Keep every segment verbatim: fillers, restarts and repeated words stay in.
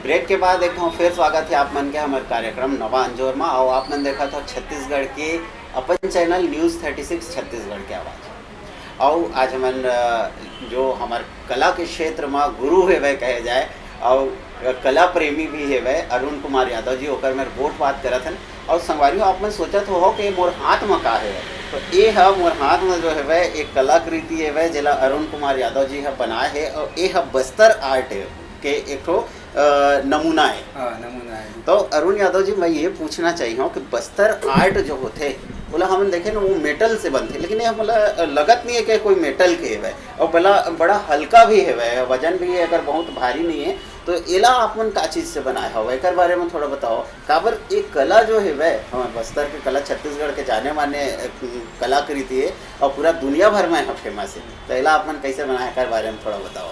Break के बाद एक बार फिर स्वागत हे आप मन के हमर कार्यक्रम नवा अंजोर मा। अउ आप मन देखत हो छत्तीसगढ़ के अपन channel news thirty six Chhattisgarh के आवाज़। अउ आज हमन, अ, जो हमर कला के क्षेत्र मा गुरु हेवय कहे जाए, अउ कला प्रेमी भी हेवय अरुण कुमार यादव जी, ओकर मेर गोठ बात करत हन। अउ संगवारी हो, आप मन सोचत हो कि मोर हाथ मा का हेवय, तो ए ह मोर हाथ मा जो हेवय, एक कलाकृति हेवय, जेला अरुण कुमार यादव जी ह बनाए हे, अउ ए ह बस्तर आर्ट हे के एक ठो, अ, नमूना हे। हाँ, नमूना हे। तो अरुण यादव जी, मैं ये पूछना चाहिए हूँ कि बस्तर आर्ट जो होथे, ओला हमन देखे ना, वो मेटल से बनथे, लेकिन ये हमला लगत नहीं है कि कोई मेटल के हेवय, और बड़ा, बड़ा हल्का भी हेवय, वजन भी एकर बहुत भारी नहीं है। तो एला आप मन का चीज से बनाए हव, एकर बारे में थोड़ा बताओ। काबर ये कला जो हेवय, हमर बस्तर के कला, छत्तीसगढ़ के जाने माने, अ, कलाकृति हे, और पूरा दुनिया भर में यहाँ फेमस हे। तो एला आप मन कैसे बनाए, एकर बारे में थोड़ा बताओ।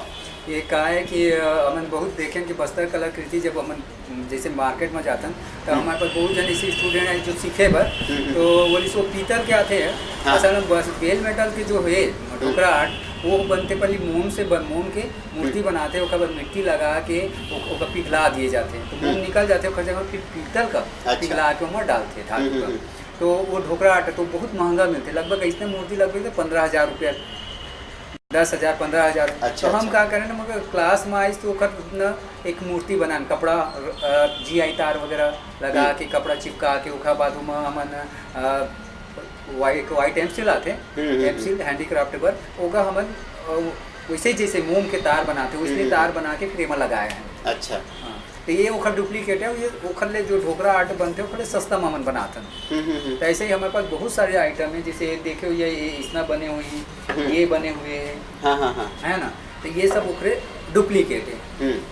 ये का है कि, अ, हमन बहुत देखें कि बस्तर कलाकृति जब हमन, जैसे मार्केट में जाथन, तो हम्म। हमारे पास बहुत जन ऐसे स्टूडेंट हैं जो सीखे बर, हम्म, हम्म। तो वो इसको पीतल के आते हैं। हाँ। असल में बस बेल मेटल के जो है ढोकरा आर्ट, वो बनते पहले मोम से बन, मोम के मूर्ति हम्म। बनाते, ओकर बाद मिट्टी लगा के ओ-, ओकर पिघला दिए जाते हैं। तो मोम हम्म। निकल जाते, ओकर जगह फिर पीतल का अच्छा। पिघला के ओमा डालते हैं धातु हम्म, का। हम्म, हम्म। तो वो ढोकरा आर्ट तो बहुत महंगा मिलते, लगभग इसने मूर्ति लगभग तो पन्द्रह हजार रुपया, दस हजार, पन्द्रह हजार। अच्छा, तो हम अच्छा। का करें ना, मगर क्लास में आइस तो ओकर ना एक मूर्ति बनान, कपड़ा, अ, जीआई तार वगैरह लगा हम्म। के, कपड़ा चिपका के, ओकर बाद ओमा हमन, अ, वाइट, वाइट एमसील आथे, हम्म, हम्म, हम्म। एमसील हैंडीक्राफ्ट बर, ओका हमन, अ, वैसे जैसे मोम के तार बनाथे, वैसने हम्म, हम्म। तार बना के फिर एमा लगाए हैं। अच्छा। हाँ, तो ये ओखर डुप्लीकेट है, ये ओखर ले जो ढोकरा आर्ट बनथे, ओखर ले सस्ता में हमन बनाथन। हम्म, हम्म, हम्म। तो ऐसे ही हमारे पास बहुत सारे आइटम हैं, जैसे देखे हुए ये, ये इसना बने हुए हैं, हम्म। ये बने हुए हैं, हाँ, हाँ, हाँ। है ना? तो ये सब ओखरे डुप्लीकेट है। हम्म।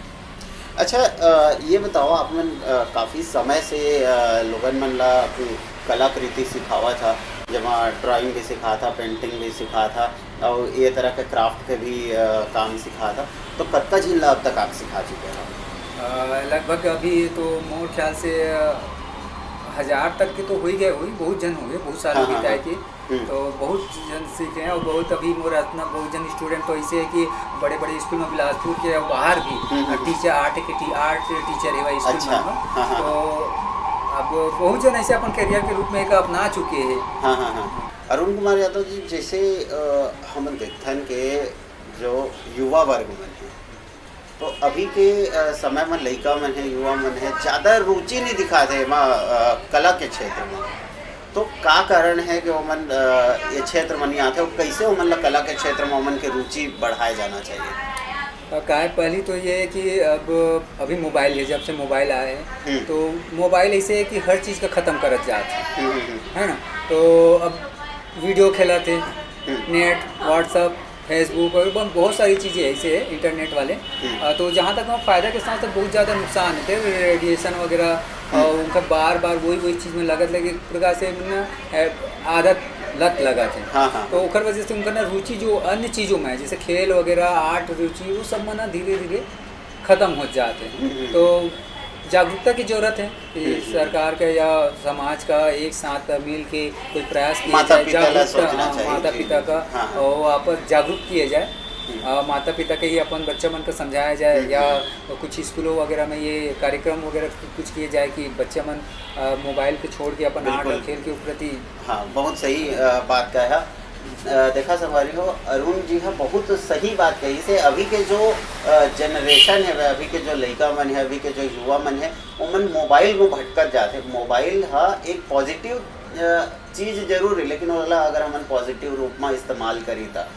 अच्छा, अ, ये बताओ, आप मन, अ, काफ़ी समय से, अ, लोगन मन ला अपनी कलाकृति सिखावत हा, जेमा ड्राइंग भी सिखात हा, पेंटिंग भी सिखात हा, अउ ये तरह के क्राफ्ट के भी, अ, काम सिखात हा, तो कतका झिन ला अब तक आप सिखा चुके हो? अ, लगभग अभी तो मोर ख्याल से, अ, हजार तक के तो हो ही गए होही, बहुत झन हो गए, बहुत सारे हाँ, हाँ, बिताए हाँ। के। हम्म। तो बहुत झन सीखे हैं और बहुत अभी मोर अतना बहुत झन स्टूडेंट तो ऐसे है कि बड़े-बड़े स्कूल में बिलासपुर के और बाहर भी, हम्म, हम्म, हम्म। टीचर, आर्ट के टी-, आर्ट टीचर है भाई स्कूल अच्छा, में। हाँ, हाँ, तो हाँ। अब बहुत झन ऐसे अपन करियर के रूप में एक अपना चुके हैं। हाँ, हाँ, हाँ। अरुण कुमार यादव जी, जैसे, अ, हमन देखथन के जो युवा वर्ग मन है, तो अभी के, अ, समय में लइका मन है, युवा मन है, ज़्यादा रुचि नहीं दिखाते एमा, अ, कला के क्षेत्र में। तो का कारण है कि ओमन, अ, ये क्षेत्र में नहीं आते, और कैसे ओमन ला कला के क्षेत्र में ओमन के रुचि बढ़ाए जाना चाहिए? अ, काय पहली तो ये है कि अब अभी मोबाइल है, जब से मोबाइल आए हैं, हम्म। तो मोबाइल ऐसे है कि हर चीज़ का ख़त्म करत जात है, हम्म, हम्म, हम्म। है ना? तो अब वीडियो खेलत है, हम्म। नेट, WhatsApp, Facebook और ब-, बहुत सारी चीज़ें ऐसे है इंटरनेट वाले। हम्म। अ, तो जहाँ तक हम फ़ायदा के साथ साथ बहुत ज़्यादा नुकसान है, रेडिएशन वगैरह, हम्म। और उनका बार बार वही वही चीज़ में लगत लगे, एक प्रकार से ना, ए, आदत लत लगा थे। हाँ, हाँ, तो हाँ। ओकर वजह से उनका ना रुचि जो अन्य चीज़ों में है, जैसे खेल वगैरह, आर्ट रुचि, वो सब में ना धीरे धीरे खत्म हो जाते हैं। हम्म, हम्म। तो जागरूकता की जरूरत है कि हम्म, हम्म। सरकार का या समाज का एक साथ मिल के कोई प्रयास किया माता जाए, पिता ला जागरूकता, सोचना हाँ, चाहिए, माता जी, पिता जी। का, हाँ, हाँ। और वापस जागरूक किए जाए। हम्म। अ, माता पिता के ही अपन बच्चा मन को समझाया जाए, हम्म, या हम्म। कुछ स्कूलों वगैरह में ये कार्यक्रम वगैरह कुछ किए जाए कि बच्चा मन, अ, मोबाइल को छोड़ के अपन आर्ट बिल्कुल। और खेल के प्रति हाँ, बहुत सही, अ, बात का है। अ, देखा संगवारी हो, अरुण जी ह बहुत सही बात कही से अभी के जो, अ, जनरेशन है, अभी के जो लइका मन है, अभी के जो युवा मन है, ओमन मोबाइल में भटकत जाथे। मोबाइल ह एक पॉजिटिव, अ, चीज जरूर है, लेकिन ओला अगर हमन पॉजिटिव रूप में इस्तेमाल करी त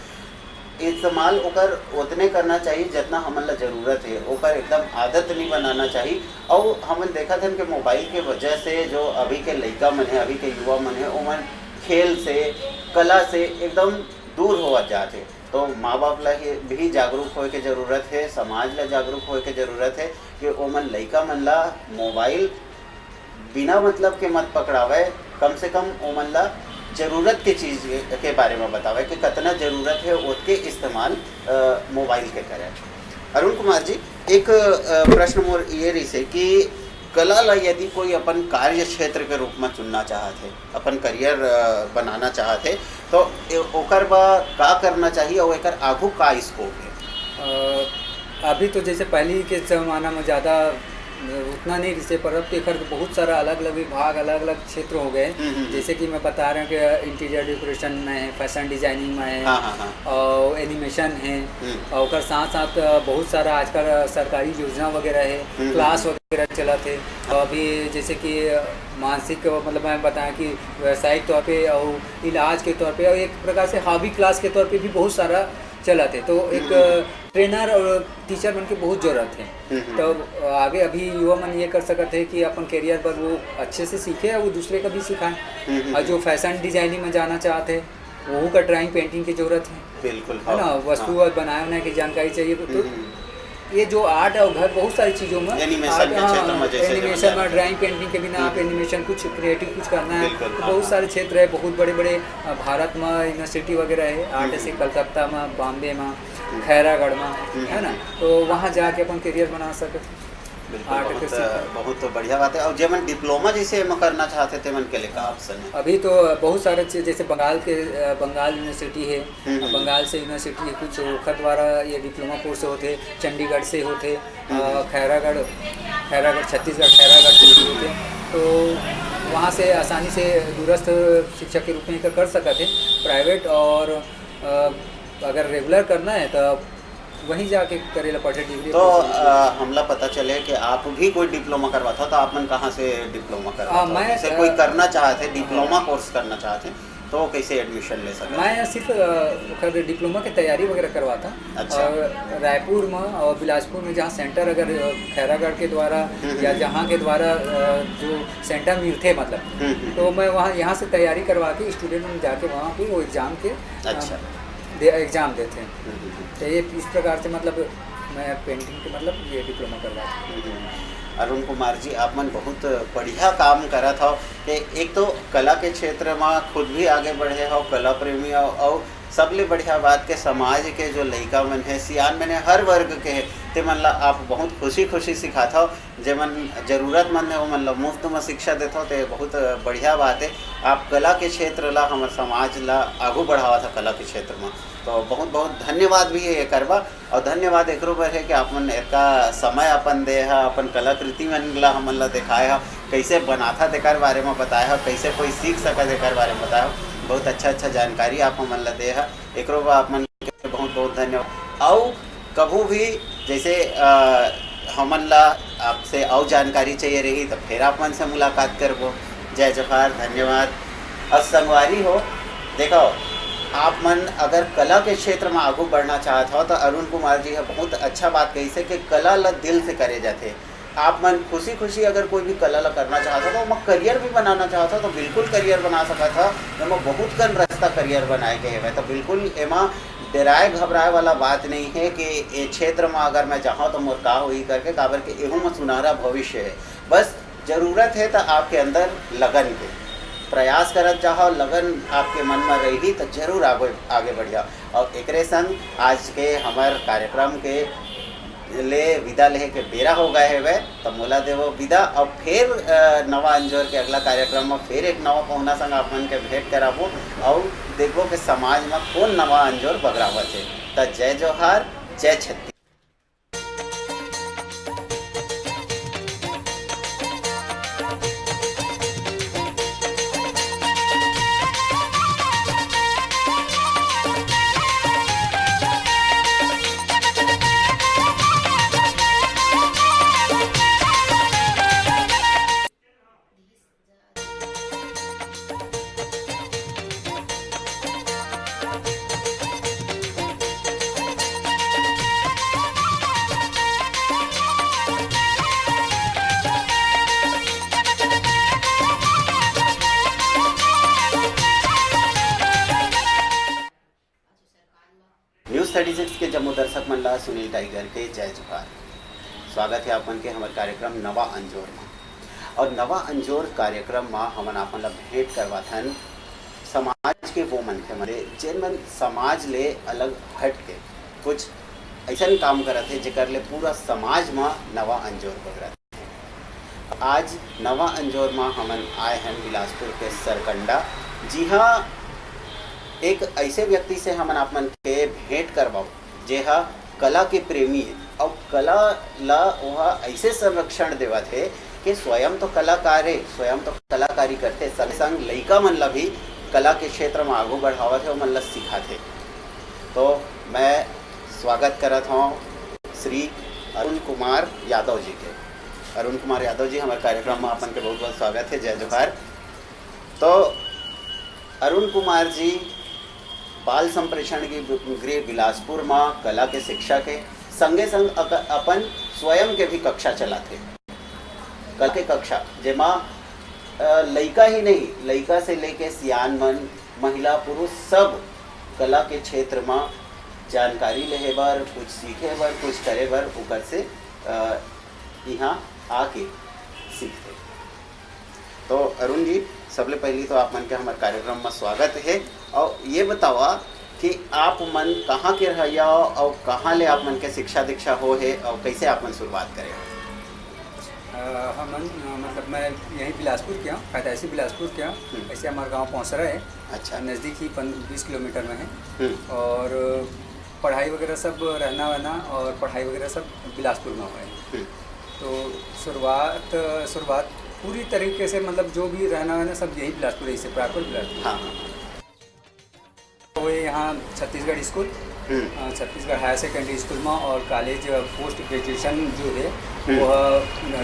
इस्तेमाल ओकर ओतने करना चाहिए, जितना हमन ला जरूरत है। ओकर एकदम आदत नहीं बनाना चाहिए। अउ हमन देखत हन कि मोबाइल के वजह से जो अभी के लइका मन है, अभी के युवा मन है, ओमन खेल से, कला से एकदम दूर होवत जात हे। तो माँ बाप ला ही भी जागरूक होए के जरूरत है, समाज ला जागरूक होए के जरूरत है कि ओमन लइका मन ला मोबाइल बिना मतलब के मत पकड़ावय, कम से कम ओमन ला जरूरत के चीज के बारे में बतावय कि कतना जरूरत है ओतके इस्तेमाल, अ, मोबाइल के करे। अरुण कुमार जी, एक, अ, प्रश्न मोर ये रहिसे कि कला ला यदि कोई अपन कार्य क्षेत्र के रूप में चुनना चाहत हे, अपन करियर, अ, बनाना चाहत हे, तो ए-, ओकर बर का करना चाहिए और एकर आगू का स्कोप है? अ, अभी तो जैसे पहली के जमाना में ज़्यादा उतना नहीं रिसे, पर अब तो एकर बहुत सारा अलग-अलग विभाग, अलग-अलग क्षेत्र हो गए हैं। हम्म, हम्म, हम्म। जैसे कि मैं बता रहा हूँ कि इंटीरियर डेकोरेशन में है, फैशन डिजाइनिंग में है, हाँ, हाँ, हाँ। और एनिमेशन है, हम्म। और ओकर साथ-साथ बहुत सारा आजकल सरकारी योजना वगैरह है, हम्म, हम्म, क्लास हम्म। वगैरह चलत है। हाँ। अभी जैसे कि मानसिक, मतलब मैं बताएं कि व्यावसायिक तौर पे और इलाज के तौर पे और एक प्रकार से हॉबी क्लास के तौर पे भी बहुत सारा चलत है। तो एक हम्म, हम्म। ट्रेनर और टीचर बन के बहुत जरूरत है। हम्म, हम्म। तो आगे अभी युवा मन ये कर सकत है कि अपन करियर पर वो अच्छे से सीखे और वो दूसरे का भी सिखाए। हम्म, हम्म, और जो हम्म। फैशन डिजाइनिंग में जाना चाहते हैं, वहू का ड्राइंग पेंटिंग की जरूरत है। बिल्कुल, है हाँ, ना? वस्तु हाँ। और बनाए बनाए की जानकारी चाहिए। तो, तो हम्म, हम्म। ये जो आर्ट है, वो घर बहुत सारी चीज़ों में, एनिमेशन आर्ट, के हाँ, क्षेत्र में जैसे जो एनिमेशन में, ड्राइंग पेंटिंग के बिना आप हम्म। एनिमेशन कुछ क्रिएटिव कुछ करना है, बिल्कुल, तो हाँ, बहुत हाँ। सारे क्षेत्र है, बहुत बड़े-बड़े, अ, भारत में यूनिवर्सिटी वगैरह है, आर्ट हम्म, से हम्म। कलकत्ता में, बॉम्बे में, हम्म। खैरागढ़ में, हम्म, है ना? हम्म। तो वहाँ जाके अपन करियर बना सके। बिल्कुल, आर्ट बहुत, के क्षेत्र में। बहुत बढ़िया बात है। और जेमन डिप्लोमा जैसे एमा करना चाहते थे, मन के लिए का ऑप्शन है? अभी तो बहुत सारे चीज, जैसे बंगाल के, अ, बंगाल यूनिवर्सिटी है, हम्म, हम्म। बंगाल से यूनिवर्सिटी है, कुछ ओखर द्वारा ये डिप्लोमा कोर्स होते, चंडीगढ़ से होते, अ, हम्म। खैरागढ़, खैरागढ़, छत्तीसगढ़, खैरागढ़ से भी होते। तो वहाँ से आसानी से दूरस्थ शिक्षा के रूप में एकर कर सकत है, प्राइवेट। और, अ, अगर रेगुलर करना है, तो वहीं जाके करे ला पड़थे डिग्री तो, कोर्स। अ, हमला पता चले कि आप भी कोई डिप्लोमा करवाता, तो आप मन कहाँ से डिप्लोमा करवाता? हाँ, मैं, जैसे अ, कोई करना चाहते, हाँ। डिप्लोमा कोर्स करना चाहते, तो वो कैसे एडमिशन ले सकते? मैं सिर्फ, अ, ओकर डिप्लोमा के तैयारी वगैरह करवाता। अच्छा। और रायपुर में और बिलासपुर में जहाँ सेंटर अगर, अ, खैरागढ़ के द्वारा हम्म, हम्म, या हम्म। जहाँ के द्वारा, अ, जो सेंटर मिलते मतलब, हम्म, हम्म, तो हम्म। मैं वहाँ, यहाँ से तैयारी करवा के स्टूडेंट में जाके वहाँ पे वो एग्जाम के, अ, अच्छा। दे, एग्जाम देते हैं। हम्म, हम्म, हम्म। तो ये इस प्रकार से मतलब मैं पेंटिंग के मतलब ये डिप्लोमा करवा चुका हूँ। हम्म, हम्म। अरुण कुमार जी, आप मन बहुत बढ़िया काम करत हव। ते एक तो कला के क्षेत्र म खुद भी आगे बढ़े हव, कला प्रेमी हव, अउ सबले बढ़िया बात के समाज के जो लइका मन हे, सियान मन हे, हर वर्ग के हे, ते मन ला आप बहुत खुशी-खुशी सिखात हव। जेमन जरूरतमंद हे, ओमन ला मुफ्त म शिक्षा देत हव, ते बहुत बढ़िया बात हे। आप कला के क्षेत्र ला, हमर समाज ला आगू बढ़ावत हव कला के क्षेत्र म। तो बहुत-बहुत धन्यवाद भी हे एकर बर। अउ धन्यवाद एकरो बर हे कि आप मन एतका समय अपन दे ह, अपन कलाकृति मन ला हमन ला देखाए ह, कइसे बनाथा तेकर बारे म बताए ह, कइसे कोई सीख सकत हे एकर बारे म बताए ह। बहुत अच्छा-अच्छा जानकारी आप हमन ला दे ह, एकरो बर आप मन के बहुत-बहुत धन्यवाद। अउ कभू भी जइसे, अ, हमन ला आपसे अउ जानकारी चाहिए रही, त फेर आप मन से मुलाकात करबो। जय जोहार, धन्यवाद। अउ संगवारी हो, देखो, आप मन अगर कला के क्षेत्र म आगू बढ़ना चाहत हव, त अरुण कुमार जी ह बहुत अच्छा बात कहिस हे कि कला ल दिल से करे जाथे। आप मन खुशी-खुशी अगर कोई भी कला ल करना चाहत हव, त ओमा करियर भी बनाना चाहत हव, त बिल्कुल करियर बना सकत हव। एमा बहुत कन रस्ता करियर बनाए के हवय, त बिल्कुल एमा डेराए घबराए वाला बात नहीं हे कि ए क्षेत्र म अगर मैं जाहूँ, त मोर का होही करके, काबर के एहू म सुनहरा भविष्य हे। बस जरूरत हे त आपके अंदर लगन के, प्रयास करत जाहव, लगन आपके मन म रही त जरूर आगे, आगे बढ़ जाव। अउ एकरे संग आज के हमर कार्यक्रम के ले विदा लेहे के बेरा हो गए हवय, त मोला देवो विदा। अउ फेर, अ, नवा अंजोर के अगला कार्यक्रम म फेर एक नवा पहुना संग आप मन के भेंट कराबो अउ देखबो के समाज म कोन नवा अंजोर बगरावत हे। त जय जोहार, जय छत्तीसगढ़। न्यूज़ थर्टी सिक्स के जम्मो दर्शक मन ला सुनील टाइगर के जय जोहार। स्वागत हे आप मन के हमर कार्यक्रम नवा अंजोर म। अउ नवा अंजोर कार्यक्रम म हमन आप मन ला भेंट करवाथन समाज के वो मनखे मन ले, जेन मन समाज ले अलग हट के कुछ अइसन काम करत हे, जेकर ले पूरा समाज म नवा अंजोर बगरत हे। आज नवा अंजोर म हमन आए हन बिलासपुर के सरकंडा, जिहां एक अइसे व्यक्ति से हमन आप मन के भेंट करवाबो, जे ह कला के प्रेमी हे, अउ कला ला ओहा ऐसे संरक्षण देवत हे कि स्वयं तो कलाकार हे, स्वयं तो कलाकारी करथे, संग संग लइका मन ला भी कला के क्षेत्र में आगू बढ़ावत हे, ओमन ला सिखाथे। तो मैं स्वागत करत हूँ श्री अरुण कुमार यादव जी के। अरुण कुमार यादव जी, हमारे कार्यक्रम में अपन के बहुत बहुत स्वागत है। जय जोहार। तो अरुण कुमार जी बाल संप्रेषण की गृह बिलासपुर में कला के शिक्षा के संगे संग अक-, अपन स्वयं के भी कक्षा चलाथे, कला के कक्षा, जेमा अ, लइका ही नहीं, लइका से लेके सियान मन, महिला पुरुष सब कला के क्षेत्र में जानकारी लेहे बर, कुछ सीखे बर, कुछ करे बर ओकर से अ, इहाँ आके सीखथे। तो अरुण जी, सबले पहली तो आप मन के हमर कार्यक्रम में स्वागत है। और ये बतावा कि आप मन कहाँ के रहइया हो और कहाँ ले आप मन के शिक्षा दीक्षा हो है और कैसे आप मन शुरुआत करे हो? अ, हमन, अ, मतलब मैं यहीं बिलासपुर के हूँ, पैदाइशी बिलासपुर के हूँ। हम्म। ऐसे हमारा गांव पौसरा है, अच्छा। नज़दीक ही पन बीस किलोमीटर में है। हम्म। और पढ़ाई वगैरह सब, रहना वहना और पढ़ाई वगैरह सब बिलासपुर में हुआ है। हम्म। तो शुरुआत, शुरुआत पूरी तरीके से, मतलब जो भी रहना वहना सब यही बिलासपुर, यही से प्रॉपर बिलासपुर। हाँ, हाँ, हाँ। वो यहाँ छत्तीसगढ़ स्कूल, हम्म। अ, छत्तीसगढ़ हायर सेकेंडरी स्कूल में और कॉलेज, अ, पोस्ट ग्रेजुएशन जो है हम्म। वो, अ,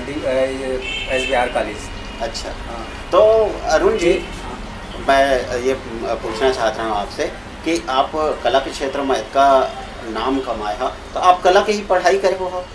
डी-, अ, ये एस बी आर कॉलेज। अच्छा। हाँ। तो अरुण जी, हाँ। मैं ये पूछना चाहत रहूँ आपसे कि आप कला के क्षेत्र में इतना नाम कमाए हो, तो आप कला के ही पढ़ाई करे हो?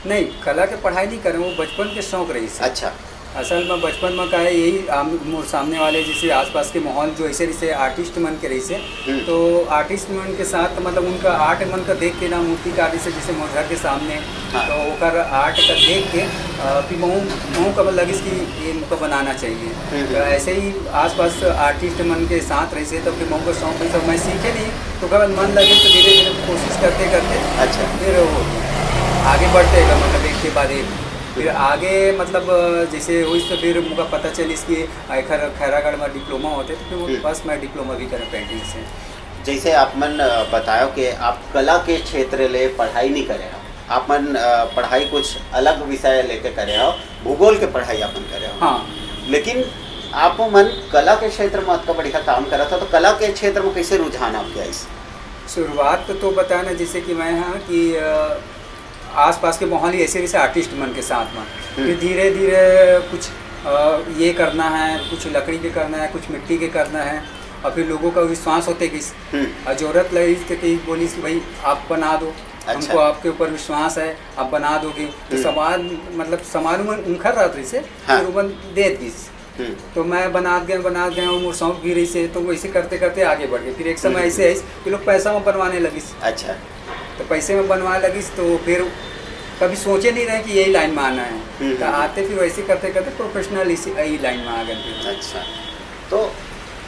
नहीं, कला के पढ़ाई नहीं करे, वो बचपन के शौक रहिस हे। अच्छा। असल में बचपन में का है, यही आम-, मोर सामने वाले जैसे आसपास के माहौल जो ऐसे, जैसे आर्टिस्ट मन के रहिस हे, हम्म। तो आर्टिस्ट मन के साथ, मतलब उनका आर्ट मन का देख के ना, मूर्तिकार जैसे, जैसे मोर घर के सामने, हाँ। तो ओकर आर्ट का देख के, अ, फिर महू, महू का लगिस कि ये मुका बनाना चाहिए। हम्म। तो ऐसे ही आसपास आर्टिस्ट मन के साथ रहिस हे, तो फिर महू का शौक रहिस, तो मैं सीखे नहीं, तो ओकर बाद मन लगे, तो धीरे धीरे कोशिश करते करते अच्छा। फिर वो आगे बढ़ते गए, मतलब एक के बाद एक। फिर आगे, मतलब जैसे हुई, तो फिर मुका पता चलिस कि एखर खैरागढ़ में डिप्लोमा होते, तो फिर वो हम्म। बस मैं डिप्लोमा भी करें पेंटिंग से। जैसे आप मन, अ, बतायो कि आप कला के क्षेत्र ले पढ़ाई नहीं करे हो, आप मन, अ, पढ़ाई कुछ अलग विषय लेके करे हो, भूगोल के पढ़ाई आप मन करे हो। हाँ। लेकिन आप मन कला के क्षेत्र में अतका बढ़िया काम करत हो, तो कला के क्षेत्र में कैसे रुझान आपके आइस? शुरुआत तो, तो बताया ना, जैसे कि मैं, हाँ, कि, अ, आसपास के माहौल ही ऐसे, जैसे आर्टिस्ट मन के साथ में। हम्म। फिर धीरे धीरे कुछ, अ, ये करना है, कुछ लकड़ी के करना है, कुछ मिट्टी के करना है, और फिर लोगों का विश्वास होते कि, हम्म। और जरूरत लगी तो कि बोलिस कि भाई, आप बना दो, अच्छा। हमको आपके ऊपर विश्वास है, आप बना दोगे। तो हम्म। समाज, मतलब समाज में उनखर रहत रहिस हे, हाँ। फिर वो दे दिस। हम्म। तो मैं बनात गए, बनात गए, और मोर शौक भी रहिस हे, तो वैसे करते करते आगे बढ़ गए। फिर एक समय हम्म। ऐसे आइस कि लोग पैसा में बनवाने लगिस। अच्छा। तो पैसे में बनवाने लगिस, तो फिर कभी सोचे नहीं रहे कि यही लाइन में आना है। हम्म, तो हम्म। आते फिर वैसे करते करते प्रोफेशनल इसी, यही लाइन में आ गए फिर। अच्छा। तो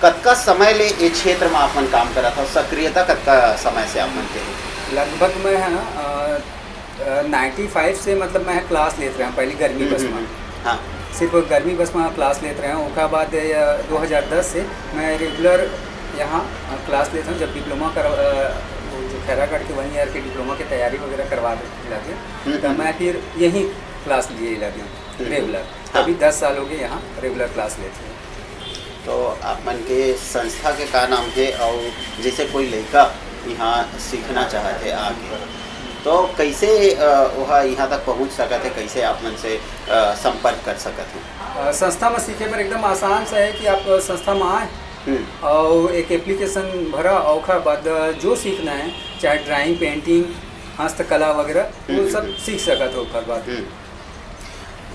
कतका समय ले ये क्षेत्र में आप मन काम करत हो, सक्रियता कतका समय से आप मन के हे? लगभग मैं है ना, अ, अ, नाइन्टी फ़ाइव से, मतलब मैं क्लास लेत रहे हूँ पहले गर्मी बस में। हाँ। सिर्फ गर्मी बस में क्लास लेत रहे हूँ। ओकर बाद, अ, दो हज़ार दस से मैं रेगुलर यहाँ, अ, क्लास लेत हूँ। जब डिप्लोमा कर, अ, वो जो खैरागढ़ के वन ईयर के डिप्लोमा की तैयारी वगैरह करवा लगे, हम्म, तो हम्म। मैं फिर यहीं क्लास लिए लगे हम्म। रेगुलर। हाँ। अभी दस साल हो गए यहाँ रेगुलर क्लास लेते हैं। तो आप मन के संस्था के का नाम हे, और जैसे कोई लइका यहाँ सीखना चाहत हे आगे, तो कैसे, अ, ओहा यहाँ तक पहुँच सकत हे, कैसे आप मन से, अ, संपर्क कर सकत हे? अ, संस्था में सीखे बर एकदम आसान सा है कि आप संस्था में आए हम्म। और एक एप्लीकेशन भरा, और ओकर बाद जो सीखना है, चाहे ड्राइंग, पेंटिंग, हस्तकला वगैरह, वो हम्म, सब हम्म। सीख सकत हो ओकर बाद। हम्म।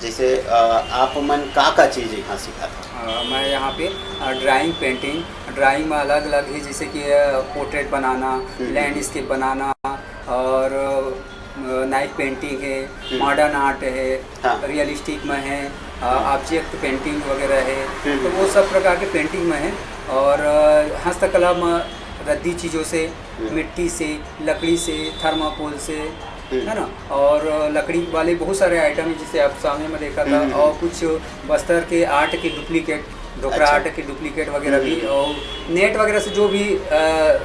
जैसे, अ, आप मन का का चीज यहाँ सिखात हो? अ, मैं यहाँ पे, अ, ड्राइंग, पेंटिंग, ड्राइंग में अलग अलग है, जैसे कि, अ, पोर्ट्रेट बनाना, हम्म। लैंडस्केप बनाना, और, अ, नाइफ पेंटिंग है, हम्म। मॉडर्न आर्ट है, हाँ। रियलिस्टिक में है, अ, हम्म। ऑब्जेक्ट पेंटिंग वगैरह है, हम्म। तो वो सब प्रकार के पेंटिंग में है। और, अ, हस्तकला में रद्दी चीज़ों से, हम्म। मिट्टी से, लकड़ी से, थर्माकोल से, हम्म। है ना, और, अ, लकड़ी वाले बहुत सारे आइटम हैं, जिसे आप सामने में देखा था, हम्म। और कुछ बस्तर के आर्ट के डुप्लीकेट, डोकरा अच्छा। आर्ट के डुप्लीकेट वगैरह भी, हम्म। और नेट वगैरह से जो भी, अ,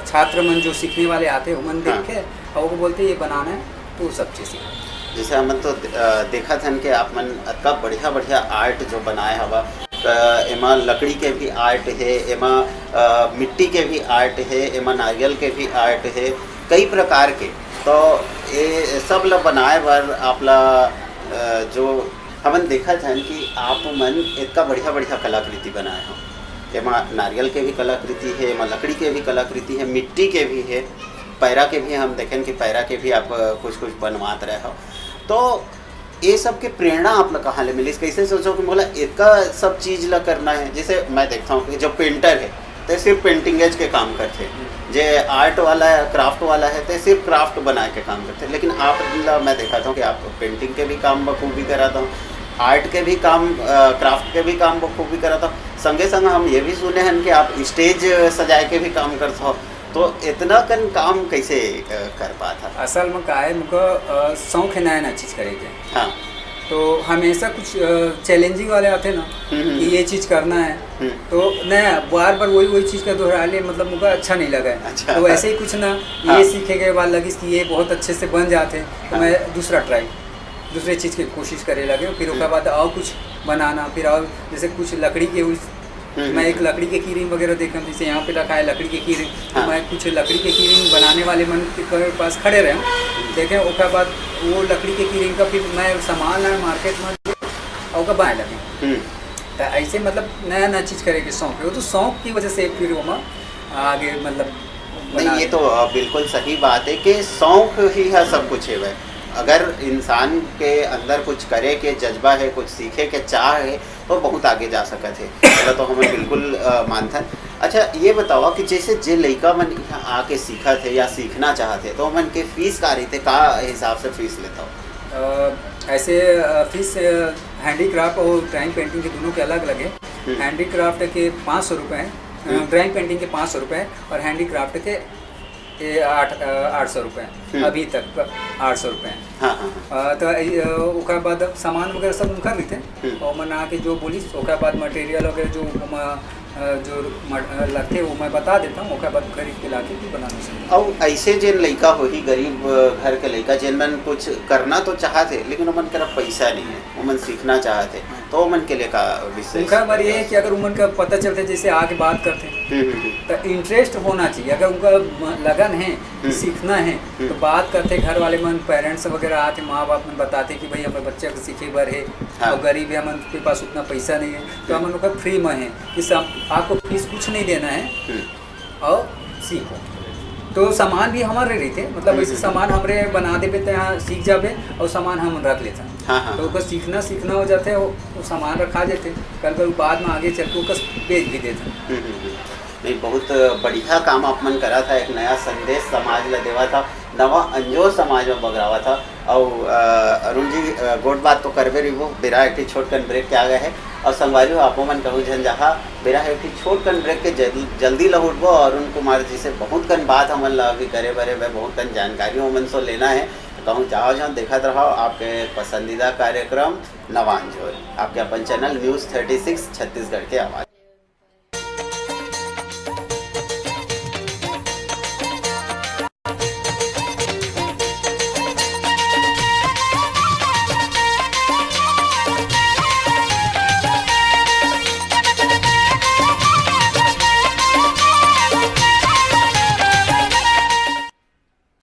छात्र मन जो सीखने वाले आते हैं, उमन हाँ। देखे और वो बोलते हैं, "ये बनाना है।" तो सब चीज़ सीखा। जैसे हमन तो अ, देखत हन कि आप मन अतका बढ़िया बढ़िया आर्ट जो बनाए हवा, अ, एमा लकड़ी के भी आर्ट हे, एमा अ, मिट्टी के भी आर्ट हे, एमा नारियल के भी आर्ट हे, कई प्रकार के। तो ये सब ला बनाए बर आप ला अ, जो हमन देखत हन कि आप मन इतना बढ़िया बढ़िया कलाकृति बनाए हो। एमा नारियल के भी कलाकृति है, एमा लकड़ी के भी कलाकृति है, मिट्टी के भी है, पैरा के भी हम देखें कि पैरा के भी आप अ, कुछ कुछ बनवात रहे हो। तो ये सब के प्रेरणा आप ला कहाँ ले मिलिस? कैसे सोचो कि मोला एतका सब चीज ला करना है? जैसे मैं देखता हूँ कि जो पेंटर है, तो सिर्फ पेंटिंगेज के काम करथे, जे आर्ट वाला है, क्राफ्ट वाला है, तो सिर्फ क्राफ्ट बनाए के काम करथे। लेकिन आप ला मैं देखा था कि आप पेंटिंग के भी काम बखूबी करा था, आर्ट के भी काम, क्राफ्ट के भी काम बखूबी करा था। संगे संग हम ये भी सुने हैं कि आप स्टेज सजाए के भी काम करते हो। तो इतना कन काम कैसे अ, कर पाता? असल में का है, मुझे अ, शौक है नया नया चीज़ करे के। हाँ। तो हमेशा कुछ चैलेंजिंग वाले आते ना हम्म, हम्म। कि ये चीज़ करना है, हम्म। तो नया बार बार वही वही चीज़ का दोहरा ले, मतलब मुझे अच्छा नहीं लगा है। अच्छा। तो वैसे ही कुछ ना, हाँ। ये सीखे के बाद लगिस कि ये बहुत अच्छे से बन जाते हैं, तो हाँ। मैं दूसरा ट्राई, दूसरे चीज़ की कोशिश करे लगे। फिर ओकर हम्म। बाद और कुछ बनाना, फिर और जैसे कुछ लकड़ी के उस हम्म, मैं एक हम्म। लकड़ी के की रिंग वगैरह देखा, जैसे यहाँ पे रखा है लकड़ी के की रिंग, तो हाँ। मैं कुछ लकड़ी के की रिंग बनाने वाले मन के पास खड़े रहे, देखे। ओकर बाद वो लकड़ी के की रिंग का फिर मैं सामान लाए मार्केट में और ओकर बनाए लगे। हम्म। तो ऐसे मतलब नया नया चीज़ करे के शौक है, वो तो शौक की वजह से फिर वो मैं आगे मतलब नहीं, बना ये तो अ, बिल्कुल सही बात है कि शौक ही है सब कुछ है वह। अगर इंसान के अंदर कुछ करे के जज्बा है, कुछ सीखे के चाह है, तो बहुत आगे जा सकत है। एला तो हमन बिल्कुल अ, मानथन। अच्छा, ये बताओ कि जैसे जे लइका मन यहाँ आके सीखत है या सीखना चाहत है, तो हमन के फीस का रहिथे, का हिसाब से फीस लेता हो? अ, ऐसे अ, फीस हैंडीक्राफ्ट और ड्राइंग पेंटिंग के दोनों के अलग अलग है। हम्म। हैंडीक्राफ्ट के पाँच सौ रुपये हैं, हम्म। ड्राइंग पेंटिंग के पाँच सौ रुपये हैं और हैंडीक्राफ्ट के ये आठ आठ सौ रुपये हैं। हम्म। अभी तक आठ सौ रुपये हैं। हाँ, हाँ, हाँ। अ, तो ये, अ, ओकर बाद सामान वगैरह सब उनका रहिथे। हम्म। और मन आके जो बोलिस, ओकर बाद मटेरियल वगैरह जो ओमा, अ, जो मट-, अ, लगथे, वो मैं बता देता हूँ, ओकर बाद खरीद के लाके भी बनाना चाहिए। अउ ऐसे जेन लइका होही, गरीब अ, घर के लइका, जेन मन कुछ करना तो चाहत है, लेकिन ओमन करा पैसा नहीं है, ओमन सीखना चाहत है, तो ओमन के लिए का विशेष? उनका बार ये है कि अगर उमन का पता चलते, जैसे आके बात करते हैं, हम्म, हम्म, हम्म। तो इंटरेस्ट होना चाहिए। अगर उनका म-, लगन है कि हम्म। सीखना है, तो हम्म। बात करते घर वाले मन, पेरेंट्स वगैरह आते, माँ बाप मन बताते कि भाई, हमें बच्चे को सीखे बर है, हाँ। और गरीब है, हमन के पास उतना पैसा नहीं है, तो हमन ओकर फ्री में है कि सब, आपको फीस कुछ नहीं देना है हम्म। और सीखो। तो सामान भी हमारे रहिथे, मतलब हम्म, वैसे हम्म। सामान हमरे बना देबे, तो यहाँ सीख जाबे और सामान हम रख लेथन। हाँ, हाँ, तो हाँ। ओकर सीखना सीखना हो जाथे, वो, वो सामान रखा जाथे, कल कल बाद में आगे चल के ओकर बेच भी देथन। हम्म, हम्म, हम्म। नहीं, बहुत बढ़िया काम आप मन करा था, एक नया संदेश समाज ला देवा था, नवा अंजोर समाज में बगरावा था। अउ अ, अरुण जी, अ, गोठ बात तो करबे रहिबो, बेरा एक ठे छोटकन ब्रेक के आ गए है। और संगवारी हो, आपो मन कहूँ झन जहाँ, बेरा है एक ठे छोटकन ब्रेक के जल-, जल्दी लहुटबो। अरुण कुमार जी से बहुत कन बात हमन ला अभी करे बरे, वह बहुत कन जानकारी हमन से लेना है। तो कहूँ जाओ जाओ, देखत रहो आपके पसंदीदा कार्यक्रम नवा अंजोर, आपके अपन channel news thirty six Chhattisgarh के आवाज़।